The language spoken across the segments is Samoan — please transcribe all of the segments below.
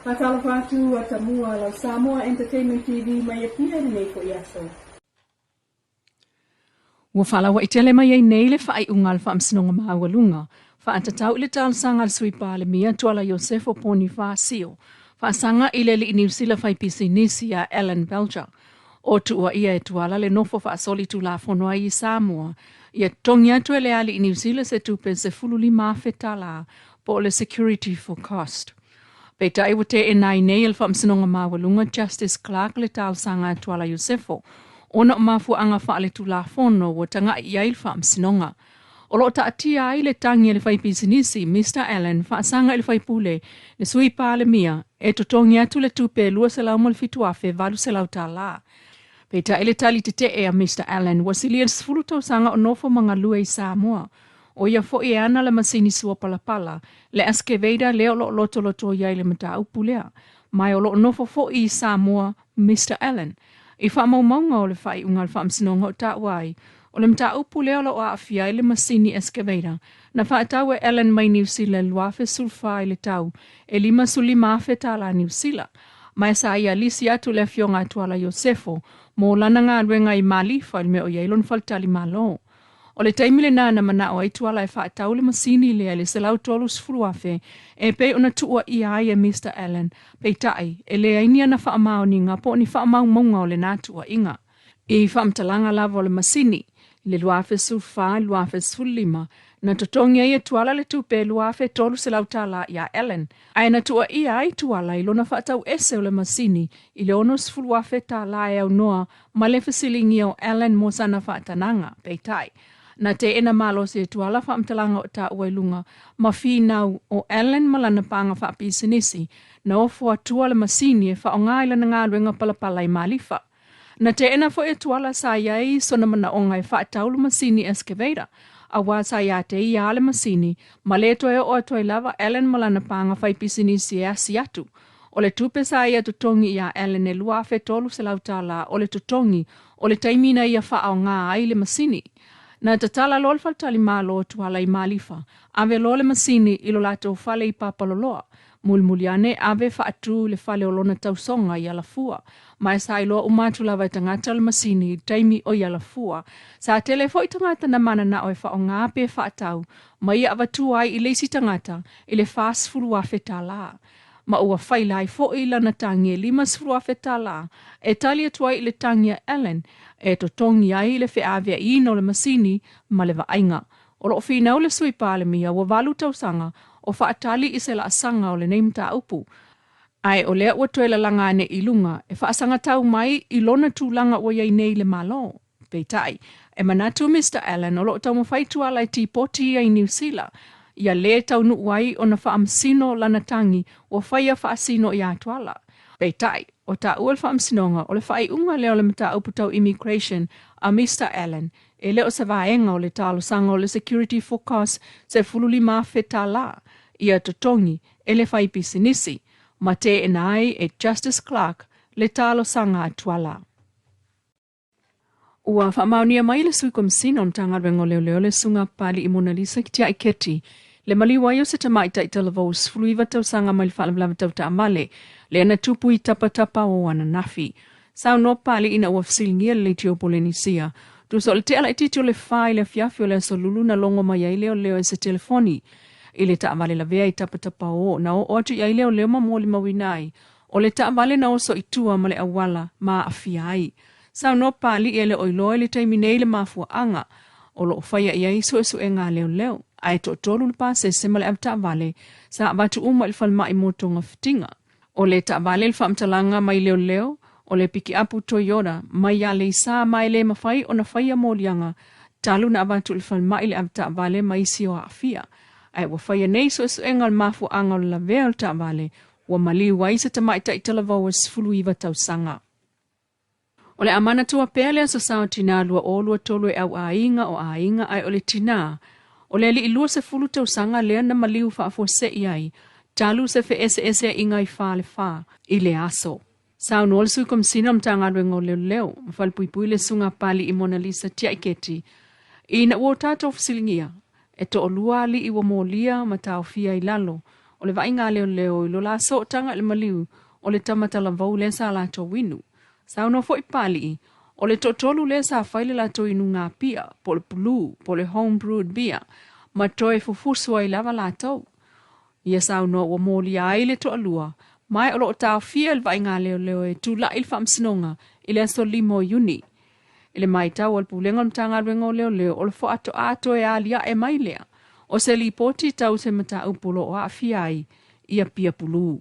Faatalofa atu a Tamua lau Samoa Entertainment TV mai Apia i lenei foi aso. Ua faalauaitele mai ai nei le faaiuga a le Faamasinoga Maualuga faatatau i le talosaga a le Sui Palemia Tuala Iosefo Ponifasio faasaga i le alii Niu Sila faipisinisi ia Alan Belger o tuuaia e Tuala le nofo faasolitulafono ai i Samoa ia totogi atu e le alii Niu Sila se tupe $15,000 po o le security for cost. Peitai ua teena ai nei e le Faamasinoga Maualuga Justice Clark le talosaga a Tuala Iosefo ona o mafuaaga faaletulafono ua taga'i i ai le Faamasinoga. O lo o taatia ai le tagi a le faipisinisi Mister Allen faasaga i le faipule le Sui Palemia e totogi atu le tupe $207,800. Peitai le tali tetee a Mister Allen ua silia le 10 tausaga o nofo ma galue i Samoa. ʻO ia foi e ana le masini sua palapala, le excavator lea o lo o lotoloto i ai le mataupu lea. Ma o lo o nofo foi i Samoa Mister Allen. I faamaumauga o le faaiuga a le Faamasinoga o taua ai, o le mataupu lea o lo o aafia ai le masini excavator na faatau e Allen mai Niu Sila i le 2014 i le tau e $55,000 Niu Sila. Ma e sa ia lisi atu le afioga a Tuala Iosefo mo lana galuega i Malifa i le mea o i ai lona faletalimalo. O le taimi lena na manao ai Tuala e faatau le masini lea i le $130,000 e pei ona tuuaia ai e Mister Allen, peitai, e leai ni ana faamaoniga po o ni faamaumauga o lena tuuaiga. I faamatalaga lava o le masini, i le 2014 i le 2015, na totogi ai e Tuala le tupe e $2,300 iā Allen, ae na tuuaia ai Tuala i lona faatau ese o le masini i le $60,000 e aunoa ma le fesiligia o Allen mo sana faatanaga. Peitai, na teena malosi e Tuala faamatalaga o taua i luga ma finau o Allen ma lana paga faapisinisi na ofo atua le masini e faaaoga i lana galuega palapala i Malifa. Na teena foi e Tuala sa i ai sona manaoga e faatau le masini excavator, auā sa iā te ia a le masini ma lē toe oo atu ai lava Allen ma lana paga faipisinisi e asi atu. O le tupe sa ia totogi iā Allen e $2,300 o le totogi o le taimi na ia faaaoga ai le masini. Na tatala loa le faletalimalo o Tuala i Malifa, ave loa le masini i lo latou fale i Papaloloa. Mulimuli ane, ave faatu i le fale o lona tausoga i Alafua. Ma e sa iloa uma atu lava e tagata le masini i le taimi o i Alafua. Sa tele foi tagata na mananao e faaaoga pe faatau ma ia avatua ai i le isi tagata i le $40,000. Ma ua faila ai foi lana tagi e $50,000 e tali atu ai i le tagi a Allen e totogi ai le feaveaiina o le masini ma le vaaiga. O lo o finau le Sui Palemia ua 8 tausaga o faatali i se laasaga o lenei mataupu, ae o lea ua toe lalaga ane i luga e faasagatau mai i lona tulaga ua i ai nei le Malo. Peitai, e manatu Mister Allen o lo o taumafai Tuala e tipoti ia i Niu Sila, ia lē taunuu ai ona faamasino lana tagi ua faia faasino iā Tuala. Peitai, o taua le Faamasinoga o le faaiuga lea o le mataupu tau immigration a Mister Allen e le o se vaega o le talosaga o le security for cost $15,000 ia totogi e le faipisinisi, ma teena ai e Justice Clark le talosaga a Tuala. Ua faamaonia mai le Sui Komisina o le Matagaluega o Leoleo le Susuga Papali'i Monalisa Kitia'iketi le maliu ai o se tamaitai talavou 19 tausaga mai le faalavelave tau taavale lea na tupu i Tapatapa o ananafi. Saunoa Papali'i ina ua fesiligia le leitio Polenisia tusa o le tea laitiiti o le 4 i le afiafi o le aso Lulu na logo mai ai leoleo i se telefoni i le taavale lavea i Tapatapa o na oo atu i ai leoleo ma molimauina ai o le taavale na oso i tua ma le auala ma aafia ai. Saunoa Papali'i e le o iloa i le taimi nei le mafuaaga o lo o faia i ai suesuega a leoleo, ae toatolu le pasese ma le avetaavale sa avatu uma i le falemai mo togafitiga. O le taavale le faamatalaga mai leoleo, o le pikiapu Toyota mai Aleisa ma e le mafai ona faia moliaga talu na avatu i le falemai le avetaavale ma isi o aafia. Ae ua faia nei suesuega o le mafuaaga o le lavea o le taavale ua maliu ai se tamaitai talavou e 19 tausaga. O le a manatua pea le aso Sa o Tinā 2023 e au aiga o aiga ae o le tinā o le alii 20 tausaga lea na maliu faafuasei ai talu se feeseeseaiga i Falefa i le aso. Saunoa le Sui Komisina o Matagaluega o Leoleo ma Falepuipui le Susuga a Papali'i Monalisa Tiaiketi ina ua o tatou fesiligia e toalua alii ua molia ma taofia i lalo o le vaaiga a leoleo i lo la sootaga i le maliu o le tama talavou lea sa latou inu. Saunoa foi Papalii, o le toatolu lea sa fai le latou inuga pia, po o le pulū, po o le home brewed beer, ma toe fufusu ai lava latou. Ia saunoa ua molia ai le toalua, ma o lo o taofia le vaaiga a leoleo e tulai i le faamasinoga i le aso 5 o Iuni. I le matau a le Pulega o le Matagaluega o Leoleo, o le faatoa toe aliae mai lea o se lipoti tau se mataupu o lo o aafia ai ia pia pulū.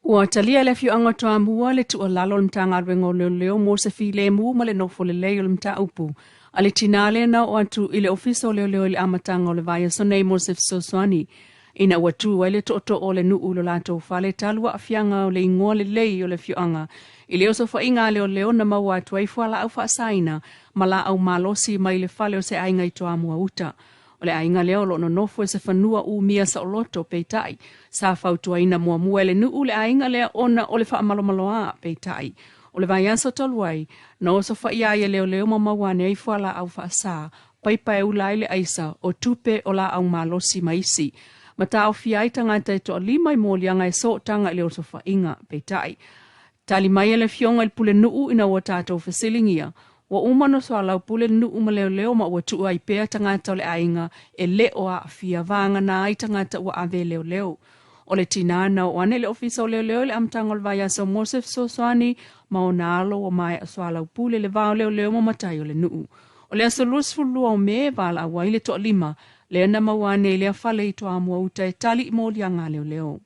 Ua talia e le afioaga o Toamua le tuualalo a le Matagaluega o Leoleo mo se filemu ma le nofo lelei o le mataupu a le tinā lea na oo atu i le Ofisa o Leoleo i le amataga o le vaiaso nei mo se fesoasoani ina ua tu ai le tootoo o le nuu i lo latou fale talu aafiaga o le igoa lelei o le afioaga i le osofaiga a leoleo na maua atu ai fualaau faasaina ma laau malosi mai le fale o se aiga i Toamua uta. O le aiga lea o lo o nonofo i se fanua umia saoloto, peitai, sa fautuaina muamua e le nuu le aiga lea ona o le faamalomaloā, peitai, o le vaiaso talu ai, na osofaia ai e leoleo ma maua ane ai fualaau faasā, paipa e ula ai le aisa, o tupe o laau malosi ma isi. Ma taofia ai tagata e toalima i moliaga e sootaga i le osofaiga, peitai, tali mai e le afioga i le pulenuu ina ua tatou fesiligia, ua uma ona soalaupule le nuu ma leoleo ma ua tuu ai pea tagata o le aiga e le o aafia vagana ai tagata ua ave e leoleo. O le tinā na oo ane i le ofisa o leoleo i le amataga o le vaiaso mo se fesoasoani ma ona alo ua maea soalaupule le va o leoleo ma matai o le nuu. O le aso 22 o Me e valaau ai le toalima lea na maua ane i lea fale i Toamua uta e tali i moliaga a leoleo.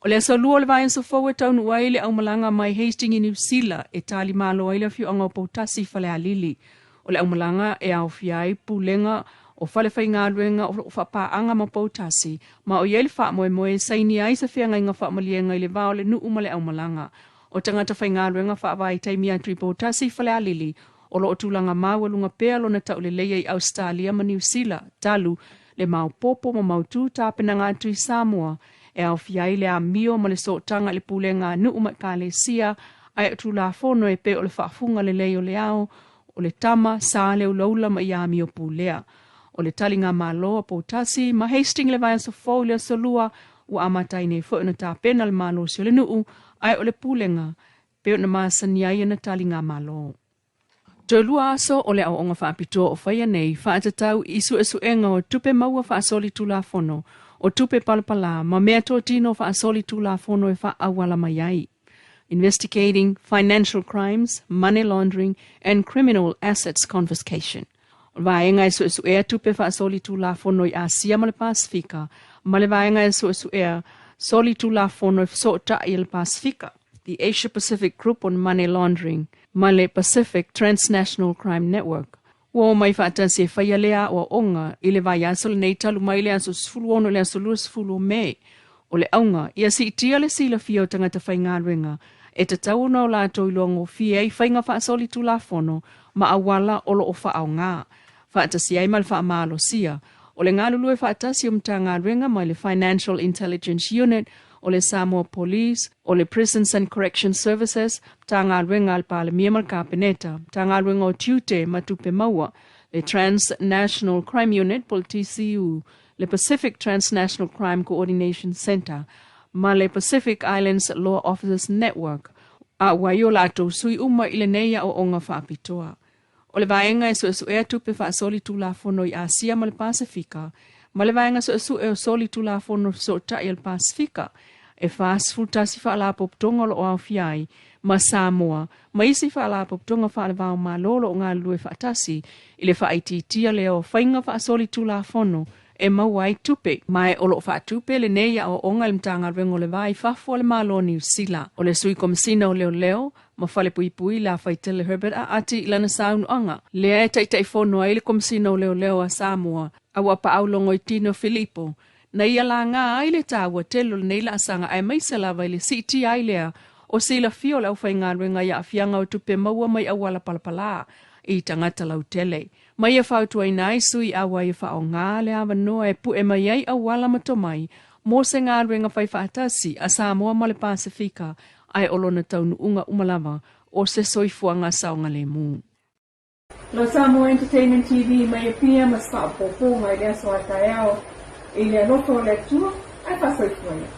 O le aso 2 o le vaiaso fou e taunuu ai le aumalaga mai Hastings i Niu Sila e tali malo ai le afioaga o Poutasi i Falealili. O le aumalaga e aofia ai pulega o fale faigaluega o lo o faapaaga ma Poutasi ma o i ai le faamoemoe e sainia ai se feagaiga faamaliega i le va o le nuu ma le aumalaga. O tagata faigaluega faavaitaimi atu i Poutasi i Falealili o lo o tulaga maualuga pea lona tauleleia i Ausetalia ma Niu Sila talu le maopoopo ma mautu tapenaga atu i Samoa e aofia ai le amio ma le sootaga i le pulega a nuu ma ekalesia ae o Tulafono e pei o le faafuga lelei o le ao o le tama sa le ulaula ma ia amio pulea. O le taliga malo a Poutasi ma Hastings le vaiaso fou i le aso 2 ua amata ai nei foi ona tapena le malosi o le nuu ae o le pulega pei ona masani ai ana taliga malo. Toe 2 aso o le aoaoga faapitoa o faia nei faatatau i suesuega o tupe maua faasoli Tulafono, o tupe palapalā ma mea totino faasoli Tulafono e faaauala mai ai. Investigating Financial Crimes, Money Laundering and Criminal Assets Confiscation. O le vaega e suesuea tupe faasoli Tulafono i Asia ma le Pasefika ma le vaega e suesuea soli Tulafono e fesootai i le Pasefika. The Asia Pacific Group on Money Laundering ma le Pacific Transnational Crime Network. Ua omai faatasi e faia lea aoaoga i le vaiaso lenei talu mai le aso 16 i le aso 20 o Me. O le auga, ia siitia le silafia o tagata faigaluega e tatau ona o latou iloa gofie ai faiga faasoli Tulafono ma auala o lo o faaaoga. Faatasi ai ma le faamalosia o le galulue faatasi o Matagaluega mai le Financial Intelligence Unit, o le Samoa Police, o le Prisons and Correction Services, Matagaluega a le Palemia ma le Kapeneta, Matagaluega o Tiute ma Tupe Maua, le Transnational Crime Unit po o le TCU, le Pacific Transnational Crime Coordination Centre, ma le Pacific Islands Law Officers Network, a ua i o latou sui uma i lenei aoaoga faapitoa. O le vaega e suesuea tupe faasoli Tulafono i Asia ma le Pasefika, ma le vaega suesue o soli Tulafono fesootai a le Pasefika, e 41 faalapotopotoga o lo o aofia ai ma Samoa ma isi faalapotopotoga faalevao Malo o lo o galulue faatasi i le faaitiitia lea o faiga faasoli Tulafono e maua ai tupe, ma o lo o faatupe lenei aoaoga i le Matagaluega o le Va i Fafo a le Malo o Niu Sila. O le Sui Komesina o Leoleo ma Falepuipui Lafaitele Herbert Aati i lana saunoaga lea e taitaifono ai le Komesina o Leoleo a Samoa a ua paau Logoitino Filipo na ia laga ai le taua tele o lenei laasaga aemaise lava i le siitia ai lea o silafia o le aufaigaluega i aafiaga o tupe maua mai auala palapalā i tagata lautele. Ma ia fautuaina ai sui auai e faaaoga le avanoa e pue mai ai auala ma tomai mo se galuega fai faatasi a Samoa ma le Pasefika ae o lona taunuuga uma lava o se soifuaga saogalemu. Lo Samoa Entertainment TV mai Apia ma se faaopoopoga i le aso a taeao. I le alofa o le Atua, ae faasoifua ia.